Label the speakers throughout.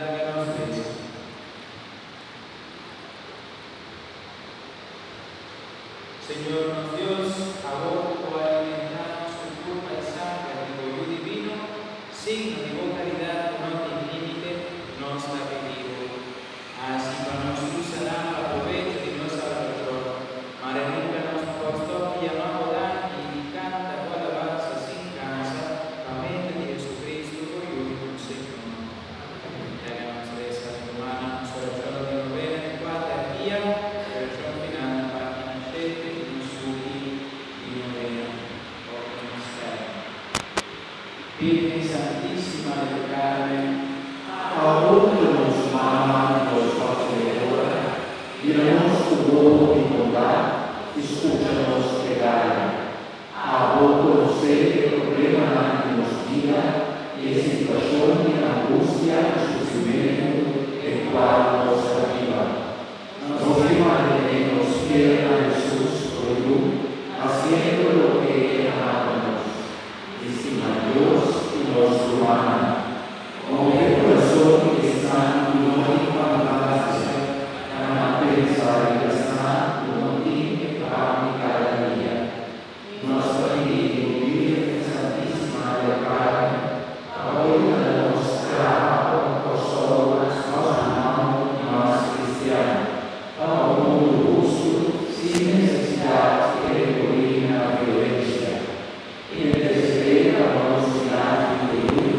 Speaker 1: Laga nos resa. Señor nos Dios, abo ku a alimentá nos ku kurpa i sanger di bo Yu divino, signo di bo karidat ku no tin límite, nos ta pidi bo, hasi pa nos usa nan pa probecho di nos salbashon. Mare nunka nos por stòp di yama bo danki i di kanta bo alabansa sin kansa pa medio di Jesucristo, bo Yu i nos Señor. Laga nos resa, mi rumannan, nos orashon di novena di kuater dia, orashon final na página shete di nos buki di novena, òf di nos tèl. Virgen Santísima del Carmen.
Speaker 2: Abo ku ta nos Mama i nos Auxiliadora, bira nos ku wowo di bondat i skucha nos plegaria. Abo konosé e problemanan di nos bida i e situashon di angustia i sufrimentu den kual nos ta biba. Nos ke mantené nos fiel na Hesus, bo Yu, hasiendo loke E a manda nos, di stima Dios i nos rumannan. Move e kurason di esnan ku no tin pan básico pa nan pensa riba esnan ku no tin e pan di kada dia. Nos ta pidi bo Bírgen Santísima del Carmen pa bo yuda nos traha pa un Kòrsou mas humano i mas kristian, pa un mundu hustu sin nesesidat di rekurí na violensia. Intercedé pa nos dilanti di bo Yu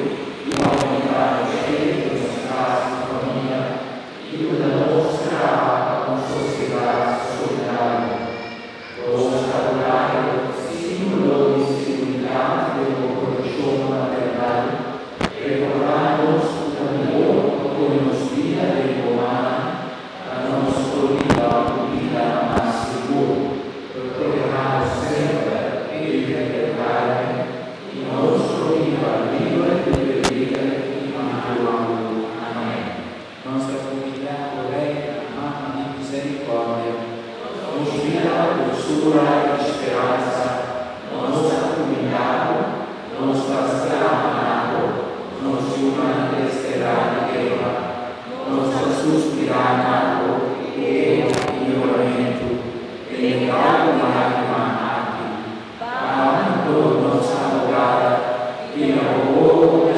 Speaker 2: i aumentá nos fe den nos kas i famia i yuda nos traha pa un sosiedat solidario. Nos Skapulario, símbolo di seguridat den bo protekshon maternal, rekordá nos ku ta mihó pa pone nos bida den bo mannan pa nos por biba un bida mas sigur. Protehá nos semper, Virgen del Carmen, i nos lo biba liber di peliger i mal. Amèn.
Speaker 1: Nos ta kumindá bo Reina, Mama di Miserikòrdia.
Speaker 2: Nos bida, dulsura i speransa, nos ta kumindá bo, nos ta sklama na bo, nos yunan desterá di Eva, nos ta suspirá na bo ku keho i yoramentu den e gal di lágrima aki. Ba anto nos abogada, bira bo wowo.